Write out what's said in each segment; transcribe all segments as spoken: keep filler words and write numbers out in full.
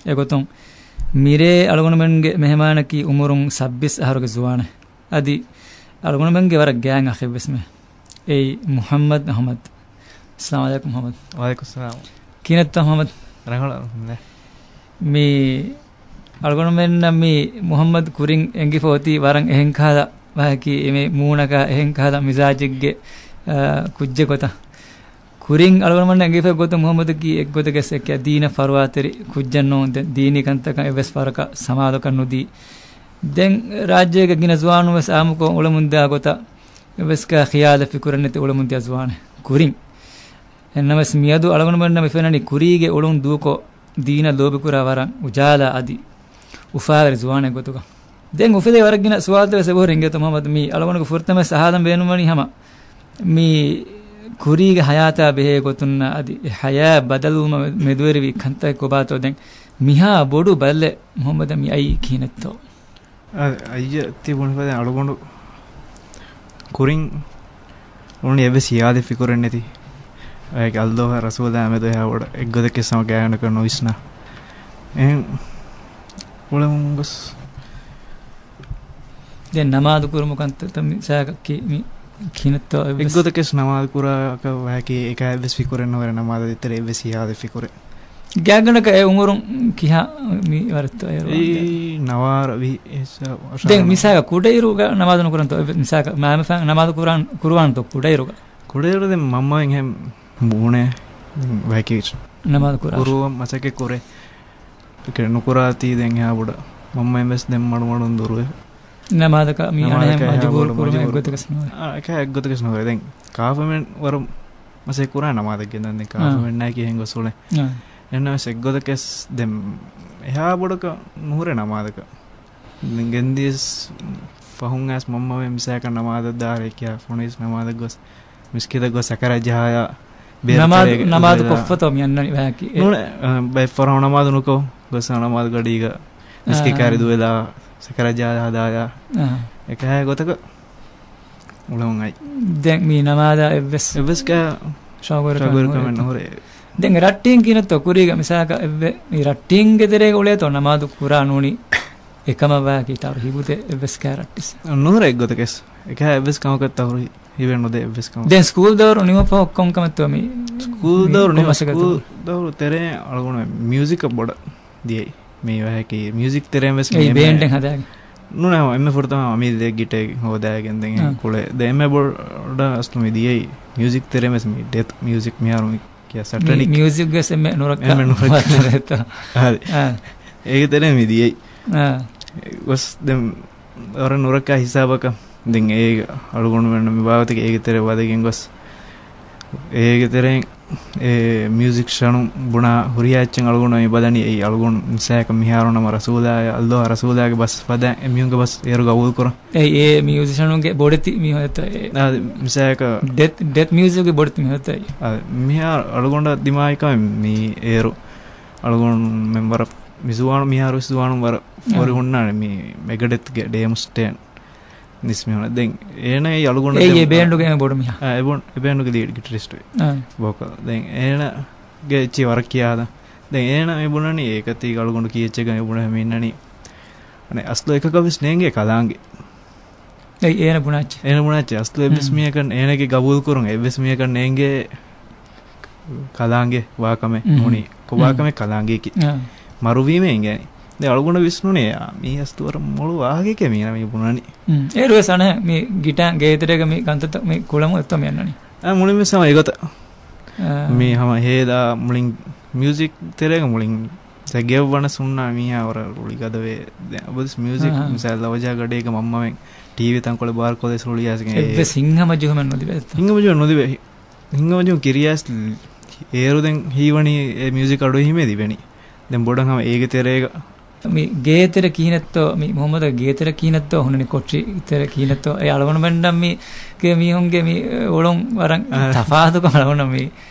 އެގޮތުން މިރޭ އަޅުގަނޑުމެންގެ މެހެމާނަކީ އުމުރުން ސައްބީސް އަހަރުގެ ޒުވާނެއް. އަދި އަޅުގަނޑުމެންގެ ވަރަށް ގާތް އަޚެއްވެސްމެ. އެއީ މުޙައްމަދު އަޙްމަދު. އައްސަލާމު ޢަލައިކުމް މުޙައްމަދު. ވަޢަލައިކުމް އައްސަލާމް. ކިހިނެއްތޯ މުޙައްމަދު؟ ރަނގަޅު އަލްޙަމްދުލިއްލާހް. މި އަޅުގަނޑުމެންނަށް މި މުޙައްމަދު ކުރިން އެނގިފަ އޮތީ ވަރަށް އެހެން ކަހަލަ ވަހަކީ އެމެ މޫނަކާ އެހެން ކަހަލަ މިޒާޖެއްގެ، އާ، ކުއްޖެއް ގޮތަށް. ކުރިން އަޅުގަނޑުމެންނަށް އެނގިފަ ގޮތުން މުޙައްމަދަކީ އެއްގޮތަކަސް އެކެއް ދީނަށް ފަރުވާތެރި ކުއްޖެއް ނޫން. ދެން ދީނީ ކަންތަކަށް އެއްވެސް ފަރަކަށް ސަމާލުކަން ނުދީ. ދެން ރާއްޖޭގެ ގިނަ ޒުވާނުން ވެސް އާއްމުކޮށް އުޅެމުންދާ ގޮތަށް އެއްވެސް ކަހަލަ ޚިޔާލެއް ފިކުރެއް ނެތި އުޅެމުންދިޔަ ޒުވާނެއް ކުރިން. އެހެންނަމަވެސް މިއަދު އަޅުގަނޑުމެންނަށް މި ފެންނަނީ ކުރީގެ އުޅުން ދޫކޮށް، ދީނަށް ލޯބިކުރާ ވަރަށް އުޖާލާ އަދި އުފާވެރި ޒުވާނެއް ގޮތުގަ. ދެން އުފެދޭ ވަރަށް ގިނަ ސުވާލުތައް ވެސް އެބަހުރި އިނގޭތޯ މުޙައްމަދު. މި އަޅުގަނޑުގެ ފުރަތަމަ ވެސް އަހާލަން ބޭނުންވަނީ ހަމަ މި ކުރީގެ ޙަޔާތާ ބެހޭ ގޮތުންނާ އަދި އެ ޙަޔާތް ބަދަލުވުމަށް މެދުވެރިވި ކަންތައް ކޮބާތޯ؟ ދެން މިހާ ބޮޑު ބަލަލެއް މުޙައްމަދަށް މި އައީ ކިހިނެއްތޯ؟ އަ-، އައްޔަ ތި ބުނިފަދަ އަޅުގަނޑު ކުރިން އުޅުނީ އެއްވެސް ހިޔާލެއް ފިކުރެއް ނެތި. އައި އައްލޯހާ ރަސޫލާ މެދު އެހާ ބޮޑަށް އެއްގޮތަކަށް ސަމަ ގާތްގަނޑަކަށް ނުވިސްނާ. އެހެން އުޅެމުން ގޮސް. ދެން ނަމާދު ކުރުމު ކަންތައް ތަ-، މި ސާކަކީ މި ކިނައްތޯ އެއްވެސް؟ އެއްގޮތަކަސް ނަމާދު ކުރާކަށް ވަހަކީ އެކާ އެއްވެސް ފިކުރެއް ނުވެރެ ނަމާދަށް ދޭތެރޭ އެއްވެސް ހިޔާލެއް ފިކުރެއް. ގާތްގަނޑަކަށް އެ އުމުރުން ކިހާ މި ވަރަށްތޯ އޭރު އެއީ ވާންދެން؟ ނަވާރަ ވިހި އެއްސަ ވަށާ ދެން ނަމާ. މިސާކަށް ކުޑައިރުގަ ނަމާދު ނުކުރަންތޯ؟ އެއްވެ-، މިސާކަށް މާމެފާން ނަމާދު ކުރާން، ކުރުވާންތޯ ކުޑައިރުގަ؟ ކުޑައިރު ދެން މަންމައިން ހެން ބޫނެ ވަކި ނަމާދު ކުރާ. ކުރުވަން މަސައްކަތް ކުރޭ. އެކެ ނުކުރާތީ ދެން އެހާ ބޮޑަށް މަންމައިން ވެސް ދެން މަޑުމަޑުން ދުރުވެ. ނަމާދަކަށް މި އަނެއް ނަމާދަކަށް މަޖުބޫރު ކުރުމެއް އެއްގޮތަކަސް ނުވޭ. އާ، އެކަ އެއްގޮތަކަސް ނުވޭ. ދެން ކާފަމެން ވަރަށް މަސައްކަތް ކުރާ ނަމާދަށް ގެންދަން ދެން އާ. ކާފަމެންނާއެކީ ހެން ގޮސް އުޅެ. އާ. އެންނަވެސް އެއްގޮތަކަސް ދެން އެހާ ބޮޑަކަށް ނުހުރޭ ނަމާދަކަށް. ދެން ގެންދިޔަސް ފަހުން އައިސް މަންމަމެން މިސާކަށް ނަމާދަށް ދާރޭ ކިޔާ ފޮނުވިސް ނަމާދަށް ގޮސް މިސްކިތަށް ގޮސް ސަކަރާތް ޖަހާޔާ ބޭރު ނަމާދު، ތެރޭގަ ނަމާދު ދުވެލާ. ކޮށްފަތޯ މި އަންނަނީ ވަހަކީ؟ ނޫނެ، އަ، ބައެއް ފަރާ ނަމާދު ނުކޮށް ގޮސް ނަމާދު ގަޑީގަ މިސްކިތް އާ. ކާރި ދުވެލާ ސަކަރާތް ޖަހާ ހަދާޔާ. އާ. އެކަހަ ގޮތަކަށް އުޅެމުން އައި. ދެން މި ނަމާދާ އެއްވެސް އެއްވެސް ކަ-، ޝައުގުވެރިކަމެއް ޝައުގުވެރިކަމެއް ނުހުރޭ. ނުހުރޭ. ދެން ރައްޓިން ކިނަތޯ ކުރީގަ މިސާކަށް އެއްވެ-، މި ރައްޓިންގެ ތެރޭގަ އުޅޭތޯ ނަމާދު ކުރާ ނޫނީ އެކަމަށް ވާކީ ތަހުރު ހިބުދޭ އެއްވެސް ކަ ރައްޓިސް. ނުހުރޭ އެއްގޮތަކަސް. އެކަހަ އެއްވެސް ކަމަކަށް ތަހުރު ހި-، ހިބެއް ނުދޭ އެއްވެސް ކަމަކަށް. ދެން ސްކޫލް ދައުރު ނިމުމަށް ފަހު ކޮން ކަމެއްތޯ މި، ސްކޫލް މި ދައުރު ކޮން ނި-، މަސައްކަތެއްތޯ؟ ސްކޫލް ދައުރު ތެރޭ އަޅުގަނޑު މިއުޒިކަށް ބޮޑަށް ދިޔައީ. މި ވަހަކީ މިއުޒިކް ތެރޭން ވެސް އެއީ މި އެންމެ ބޭންޑެއް ހަދާގެން؟ ނޫން، އެންމެ ފުރަތަމަ އަމީރު ދޭ ގިޓޭ ހޯދާގެން ދެން އާ. ކުޅެ. ދެ އެންމެ ބޮޑަށް އަސްލު މި ދިޔައީ މިއުޒިކް ތެރޭން ވެސް މި ޑެތް މިއުޒިކް މިހާރު މި ކިޔާ މި ސަޓަނިކް. މިއުޒިކް ވެސް އެންމެ ނުރައްކާ އެންމެ ނުރައްކާ. ވައްތަރެއްތޯ؟ އާދެ. އާ. އޭގެ ތެރޭ މި ދިޔައީ. އާ. ގޮސް ދެން ވަރަށް ނުރައްކާ ހިސާބަކަށް ދެން އޭގެ އަޅުގަނޑުމެން މި ބާވަތަކީ އޭގެ ތެރެ ވަދެގެން ގޮސް އޭގެ ތެރެއިން އެ މިއުޒިޝަނުން ބުނާ ހުރިހާ އެއްޗެއް އަޅުގަނޑު މި ބަލަނީ އެއީ އަޅުގަނޑު މިސާކަށް މިހާރު ނަމަ ރަސޫލާ، އައްލޯހާ ރަސޫލާގެ ބަސް ފަދަ އެމީހުންގެ ބަސް އޭރު ގަބޫލު ކުރަން. އެއީ އެ މިއުޒިޝަނުންގެ ބޮޑެތި މީހުންތައް އެ. އާ، މިސާކަށް ޑެތް، ޑެތް މިއުޒިކްގެ ބޮޑެތި މީހުންތައް އެ. އާ، މިހާރު އަޅުގަނޑަށް ދިމާވި ކަމެއް މި އޭރު އަޅުގަނޑުމެން ވަރަށް މި ޒުވާނު، މިހާރު ވެސް ޒުވާނުން ވަރަށް އާ. ފޯރި ހުންނާނެ މި މެގަޑެތްގެ ޑޭމް ސްޓޭން. ނިސްމިހުން. ދެން އޭނަ އެއީ އަޅުގަނޑު އެއީ ދެން އެ ބޭންޑުގެ އެންމެ ބޮޑު މީހާ. އާ، އެ ބޭންޑުގެ ލީޑް ގިޓަރިސްޓު. އާ. ވޯކަލް. ދެން އޭނަގެ އެއްޗެއް ވަރަށް ކިޔާ ހަދަން. ދެން އޭނަ މި ބުނަނީ އޭކަތީގަ އަޅުގަނޑު ކީއްޗެއްގަ މި ބުނެ މި އިންނަނީ. އަނެއް އަސްލު އެކަކަށް ވެސް ނޭނގޭ ކަލާނގެ. އެއީ އޭނަ ބުނާ އެއްޗެއް. އޭނަ ބުނާ އެއްޗެއް. އަސްލު އެއްވެސް މީހަކަށް އޭނަގެ ގަބޫލު ކުރުން އެއްވެސް މީހަކަށް ނޭނގޭ ކަލާނގެ ވާ ކަމެއް ނޫނީ. ކޮބާ ކަމެއް ކަލާނގެއަކީ. އާ. މަރުވީމޭ އިނގޭނީ. ދެ އަޅުގަނޑަށް ވިސްނުނީ، އާ، މީ އަސްލު ވަރަށް މޮޅު ވާހަކައެކޭ މީނަ މީ ބުނަނީ. އޭރު ވެސް އަނެއް މި ގިޓާ ގޭތެރޭގަ މި ކަންތައްތައް މި ކުޅަމު އެއްތޯ މި އަންނަނީ. އާ، މުޅިން ވެސް ހަމަ އެގޮތަށް. އާ. މި ހަމަ ހޭދާ މުޅިން މިއުޒިކް ތެރޭގަ މުޅިން ގެއްވަނަސް ހުންނާ މީހާ ވަރަށް ރުޅި ގަދަވޭ. ދެ އަބަދުސް މިއުޒިކް އާ. މިސާލް ލަވަޖާ ގަޑޭގަ މަންމަމެން ޓީވީ ތަންކޮޅެއް ބާރުކޮށްލަސް ރުޅިއާސްގެން އެއްވެސް ހިތްހަމަޖެހުމެއް ނުލިބޭތޯ. ހިތްހަމަޖެހުމެއް ނުލިބޭ. ހިތްހަމަޖެހުން ކިރިޔާސް އޭރު ދެން ހީވަނީ އެ މިއުޒިކް އަޑުއެހީމޭ ލިބެނީ. ދެން ބޮޑަށް ހަމަ އޭގެ ތެރޭގަ. މި ގޭތެރެ ކިހިނެއްތޯ، މި މުޙައްމަދަށް ގޭތެރެ ކިހިނެއްތޯ ހުންނަނީ ކޮޓަރި ތެރެ ކިހިނެއްތޯ. އެ އަޅުގަނޑުމެންނަށް މީގެ މީހުންގެ މި އުޅުން ވަރަށް އާ. ތަފާތުކަމަށް އަޅުގަނޑަށް މި.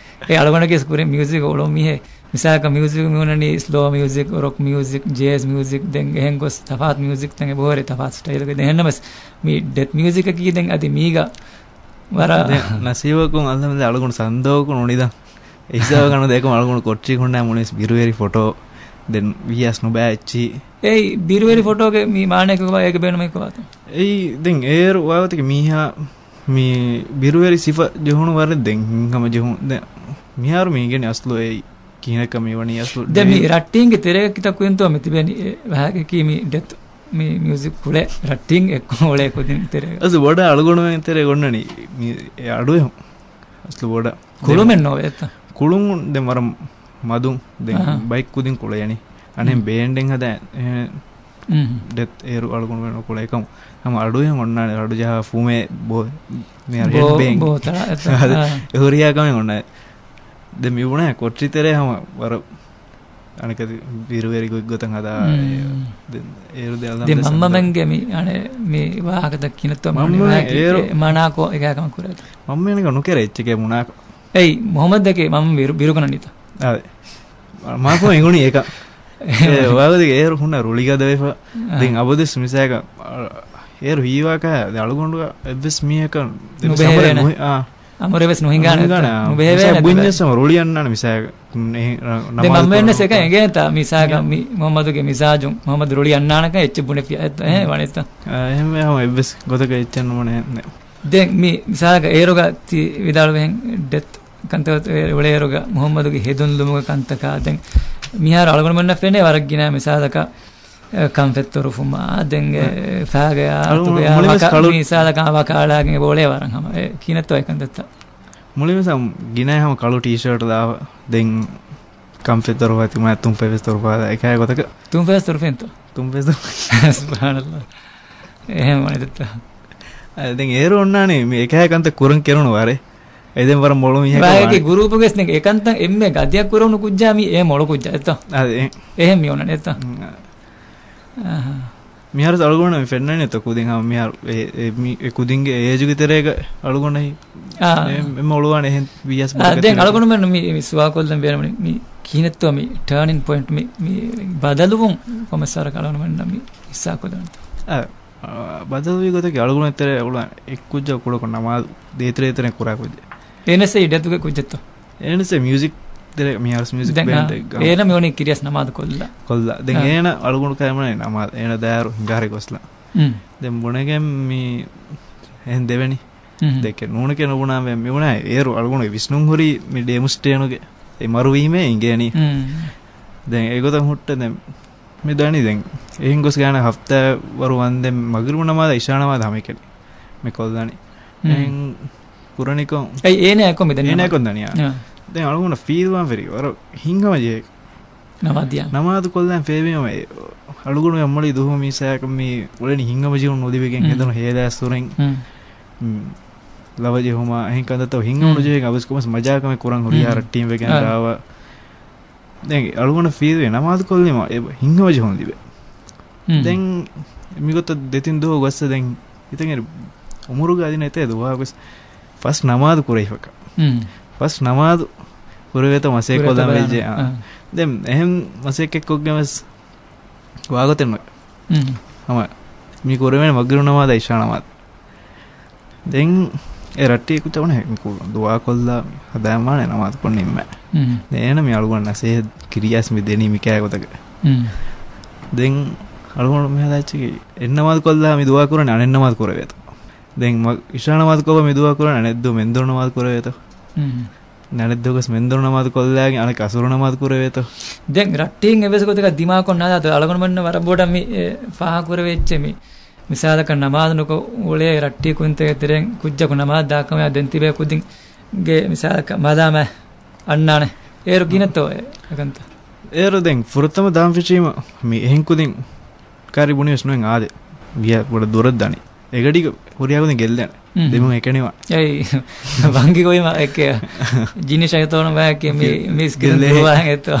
އެ އަޅުގަނޑަކީ ކުރިން މިއުޒިކް އުޅުން މީހެއް. މިސާލަކަށް މިއުޒިކް މި ހުންނަނީ ސްލޯ މިއުޒިކް، ރޮކް މިއުޒިކް، ޖޭޒް މިއުޒިކް، ދެން އެހެން ގޮސް ތަފާތު މިއުޒިކްތައް އެބަހުރި ތަފާތު ސްޓައިލްގެ. ދެން އެހެންނަމަސް މި ޑެތް މިއުޒިކަކީ ދެން އަދި މީގަ ވަރަށް ދެން ނަސީބަކުން އަލްޙަމްދުލިއްލާހް އަޅުގަނޑު ސަންދޯކު ނުނިދަން. އެ ހިސާބަކަށް ނުދޭ އެކަމަ އަޅުގަނޑު ކޮޓަރި ހުންނާ މުޅިން ވެސް ބިރުވެރި ފޮޓޯ ދެން ވިޔަސް ނުބައި އެއްޗި. އެއީ ބިރުވެރި ފޮޓޯގެ މި މާނައަކަށް ވާ އޭގެ ބޭނުމެއް ކޮބާތަ؟ އެއީ ދެން އޭރު ވާގޮތަކީ މީހާ މި ބިރުވެރި ސިފަ ޖެހުނު ވަރެއް ދެން ހިތްހަމަ ޖެހުން. ދެން މިހާރު މީގެން އަސްލު އެއީ ކިހިނެއްކަ މިވަނީ އަސްލު ދެ މި ރައްޓީންގެ ތެރޭގަ ކިތައް ކުދިންތޯ މި ތިބެނީ އެ ވާހަކަކީ މި ޑެތު މި މިއުޒިކް ކުޅޭ ރައްޓީން އެއްކޮށް އުޅޭ ކުދިން ތެރޭގަ. އަސްލު ބޮޑަށް އަޅުގަނޑުމެން ތެރޭ އޮންނަނީ މި އެ އަޑުއެހުން. އަސްލު ބޮޑަށް. ކުޅުމެއް ނޯވޭތަ؟ ކުޅުން ދެން ވަރަށް މަދުން ދެން އަހަ. ބައެއް ކުދިން ކުޅޭނީ. އަނެއް މް. ބޭންޑެއް ހަދާ އެ، މް. ޑެތް އޭރު އަޅުގަނޑުމެން ކުޅޭކަމު. ހަމަ އަޑުއެހުން އޮންނާނެ އަޑު ޖަހާ ފުމޭ ބޯ، މި އަރިހަށް ބޯ، ބޭން. ބޯ ތަޅާ އެތަ؟ އަދި އާ. އެ ހުރިހާ ކަމެއް އޮންނާނެ. ދެން މި ބުނާ ކޮޓަރި ތެރޭ ހަމަ ވަރަށް އަނެކަދި ބިރުވެރި ގޮތްގޮތަށް ހަދާ، މް. ދެން އޭރު ދެ އަލަން ދެ ދެ މަންމަމެންގެ މި އަނެ މި ވާހަކަތައް ކިނަތޯ މަންމަމެން އޭރު މަނާކޯ އެކާކަމަށް ކުރޭތަ؟ މަންމަމެން ނުކެރޭ އެއްޗެކޭ މުނާކޯ. އެއީ މުހައްމަދަކީ މަންމަ ބިރު، ބިރުކަން ނިތަ؟ އާ. މާކޯ އެނގުނީ އެކަ. އެ ވާގޮތެއް އޭރު ހުންނަ ރުޅިގަދަވެފަ. އާ. ދެން އަބަދުވެސް މިސާކަށް އޭރު ހީވާކަށް ދެ އަޅުގަނޑުގަ އެއްވެސް މީހަކަށް ދެ ނުބެހޭ ސަބަރެއް ވޭނެ. ނުހި-، އާ. އަމުރެވެސް ނުހިނގާނެ. ނުހިނގާނެ، އާ. ނުބެހޭ ވޭނެ. ބުންޏެއްސަމ ރުޅި އަންނާނެ މިސާކަށް. އެހެން ނަމާދު ދެ މަންމައެއްނަސް ކުރުން. އެކަން އެނގޭތާ މިސާކަށް މި މުހައްމަދުގެ މިޒާޖުން މުހައްމަދު ރުޅި އަންނާނެކަން އެއްޗެއް ބުނެފިޔާ އެއް ވަނެތަ؟ އާ، އެހެންވެ ހަމަ އެއްވެސް ގޮތަކަށް އެއްޗެއް ނުވަނެ. ދެން މި މިސާލަކަށް އޭރުގަ ތި ވިދާޅުވެހެން ޑެތް ކަންތައް އުޅޭއިރުގަ މުހައްމަދުގެ ހެދުން ލުމުގެ ކަންތަކާ ދެން މިހާރު އަޅުގަނޑުމެންނަށް ފެނޭ ވަރަށް ގިނަ މިސާލަކަށް، އެ، ކަންފަތްތޮރުފުމާ ދެން އެ އަޅު-، ފާގަޔާ މުޅިންވެސް އަތުގަޔާ ކަޅު-، ވަކާ މިސާލަކަށް ވަކާޅާގެން އެބަ އުޅޭ ވަރަށް ހަމަ އެ ކިނަތޯ އެ ކަންތައްތައް. މުޅިންވެސް ގިނަ ހަމަ ކަޅު ޓީޝާޓް ދާފަ ދެން ކަންފަތްތޮރުފާ ތިމާ ތުންފަތްވެސް ތޮރުފާ އެކާ ގޮތަކަށް. ތުންފަތްވެސް ތޮރުފިންތޯ؟ ތުންފަތްވެސް ތޮރު-، ސުބްޙާނަﷲ. އެހެން ވަނެތަ؟ އަ، ދެން އޭރު އޮންނާނީ މި އެކާ ކަންތައް ކުރަން ކެރުނު ވާރޭ. އެ ދެން ވަރަށް މޮޅު މީހަކަށް ވާހަކަ ވާނެ. ގުރޫޕުގެސް ދެން އެކަންތައް އެންމެ ގަދަޔަށް ކުރެވުނު ކުއްޖާ މީ އެ މޮޅު ކުއްޖާ އެތޯ؟ އަދި އެ. އެހެން މި އޮންނަނީ އެތޯ؟ އަ. އަހަ. މިހާރު އަޅުގަނޑަށް މި ފެންނަނީ އެތޯ ކުދިން ހަމަ މިހާރު އެ، އެ، މި، އެ ކުދިންގެ އޭޖުގެ ތެރޭގަ އަޅުގަނޑަށް އާ. އެ، އެ މޮޅުވާނެ އެހެން ވިޔަސް އާ، ބޮޑަކަށް ދެން ތެރޭ. އަޅުގަނޑުމެން މި، މި ސުވާލު ކޮށްލަން ބޭނުމަނީ މި ކިހިނެއްތޯ މި ޓާނިން ޕޮއިންޓް މި، މި ބަދަލުވުން ކޮންމެސް ވަރަކަށް އަޅުގަނޑުމެންނަށް މި ހިއްސާ ކޮށްލަންތޯ؟ އާ. އާ، ބަދަލުވި ގޮތަކީ އަޅުގަނޑު ތެރޭ އުޅާ އެއްކުއްޖާ ކުޑަކޮށް ނަމާދު ދޭތެރޭ ތެރޭ ކުރާ ކުއްޖެއް. އޭނަސް އެއީ ޑެތުގެ ކުއްޖެއްތޯ؟ އޭނަސް އެ މިއުޒިކް ތެރޭ މިހާރުސް މިއުޒިކް ދެން، އާ، ބޭންޑެއްގަ. އޭނަ މި އޮނީ ކިރިޔަސް ނަމާދު ކޮށްލާ. ކޮށްލާ. ދެން އާ. އޭނަ އަޅުގަނޑު ކައިމަނާ ނަމާދު. އޭނަ ދާއިރު ހިނގާރެ ގޮސްލާ. މް. ދެން ބުނެގެން މި އެހެން ދެވެނީ. މް. ދެކެ ނޫނެކޭ ނުބުނާ މި، މި ބުނާ އޭރު އަޅުގަނޑު ވިސްނުން ހުރީ މި ޑޭމުސްޓޭނުގެ އެ މަރުވީމޭ އިނގޭނީ. މް. ދެން އެގޮތަށް ހުއްޓެ ދެން މި ދަނީ ދެން އެހެން ގޮސް ގާނަ ހަފްތާ ވަރު ވަންދެން މަގްރިބު ނަމާދާ އިޝާ ނަމާދާ ހަމައެކަނި މި ކޮށްލާނީ. މް. އެހެން ކުރަނިކޮށް އެއީ އޭނަ އެކޮށް މި ދަނީ އޭނަ ނަމާދު. އެކޮށް ދަނީ. އާ. ދެން އަޅުގަނޑަށް ފީލް ވާން ފެރި ވަރަށް ހިތްހަމަ ޖެހޭ. ނަމާދު ދިޔަ. ނަމާދު ކޮށްލާން ފޭބީމަ އަޅުގަނޑު އަމަޅީ ދުހު މީސާކަށް މި އުޅެނީ ހިތްހަމަ ޖެހުން ނުލިބިގެން މް. ހެދުނު ހޭލާސް ހުރެން. މް. މް. ލަވަ ޖެހުމާ އެހެން ކަންތައްތައް ހިތްހަމަ މް. ނުޖެހިގެން އަބަސްކޮމަސް މަޖާކަމެއް ކުރަން ހުރިހާ މް. ރައްޓީން ވެގެން އާ. ރާވާ. ދެން އަޅުގަނޑަށް ފީލްވޭ ނަމާދު ކޮށްލީމަ އެ ހިތްހަމަ ޖެހުން ލިބޭ. މް. ދެން މިގޮތަށް ދެތިން ދުވަހު ގޮއްސަ ދެން ހިތަށް އެރި އުމުރުގަ އަދި ނެތޭ ދުވަހަކުވެސް ފަސް ނަމާދު ކުރެވިފަކަ. މް. ފަސް ނަމާދު ކުރެވޭތޯ މަސައްކަތް ކުރޭތޯ ކޮށްލަން ބަލާނަ. ވެއްޖެ. އާ. އާ. ދެން އެހެން މަސައްކަތް ކޮށްގެން ވެސް ވާގޮތެއް ނުވޭ. މް. ހަމަ މި ކުރެވޭނެ މަގްރިބު ނަމާދާ އިޝާ ނަމާދު. ދެން އެ ރައްޓި ކުއްޖާ ބުނޭ މި ކު-، ދުޢާ ކޮށްލާ ހަދާ މާނަ ނަމާދު ކޮށް ނިންމޭ. މް. ދެން އޭނަ މި އަޅުގަނޑު ނަސޭހަތް ކިރިޔާސް މި ދެނީ މި ކާ ގޮތަކަށް. މް. ދެން އަޅުގަނޑު މި ހަދާ އެއްޗަކީ އެއް ނަމާދު ކޮށްލާ މި ދުޢާ ކުރަނީ އަނެއް ނަމާދު ކުރެވޭތޯ. ދެން މަ-، އިޝާ ނަމާދު ކޮށް މި ދުޢާ ކުރަނީ އަނެއް ދުވަހު މެންދުރު ނަމާދު ކުރެވޭތޯ. މް. އަނެއް ދުވަހު މެންދުރު ނަމާދު ކޮށްލާގެން އަނެއް އަސުރު ނަމާދު ކުރެވޭތޯ. ދެން ރައްޓީން އެއްވެސް ގޮތަކަށް ދިމާކޮށް ނާދާތޯ އަޅުގަނޑުމެންނަށް ވަރަށް ބޮޑަށް މި، އެ، ފާހަގަކުރެވޭ އެއްޗެއް މި. މިސާލަކަށް ނަމާދު ނުކޮށް އުޅޭ ރައްޓީ ކުދިންތަކެއް ތެރެއިން ކުއްޖަކު ނަމާދު ދާކަމެއް ދެން ތިބޭ ކުދިންގެ މިސާލަކަށް މަލާމާ އަންނާނެ. އޭރު ގިނަތޯ އެކަންތައް؟ އޭރު ދެން ފުރަތަމަ ދާން ފެށީމަ މި އެހެން ކުދިން ކާރި ބުނިވެސް ނުވެން އާދެ. ވިޔަ ބޮޑަށް ދުރަށް ދަނީ. އެގަޑިގަ ހުރިހާ ކުދިން ގެއްލޭނެ. މް. ދެމުން އެކެނިވާ. އެއީ، ވަންގި ގޮތްމަ އެކެ. ޖިންނި ޝައިޠާނު ބަޔަކެ މި، މި ސްކްރީން ގެއްލޭ. ދުވާހެން އެތޯ.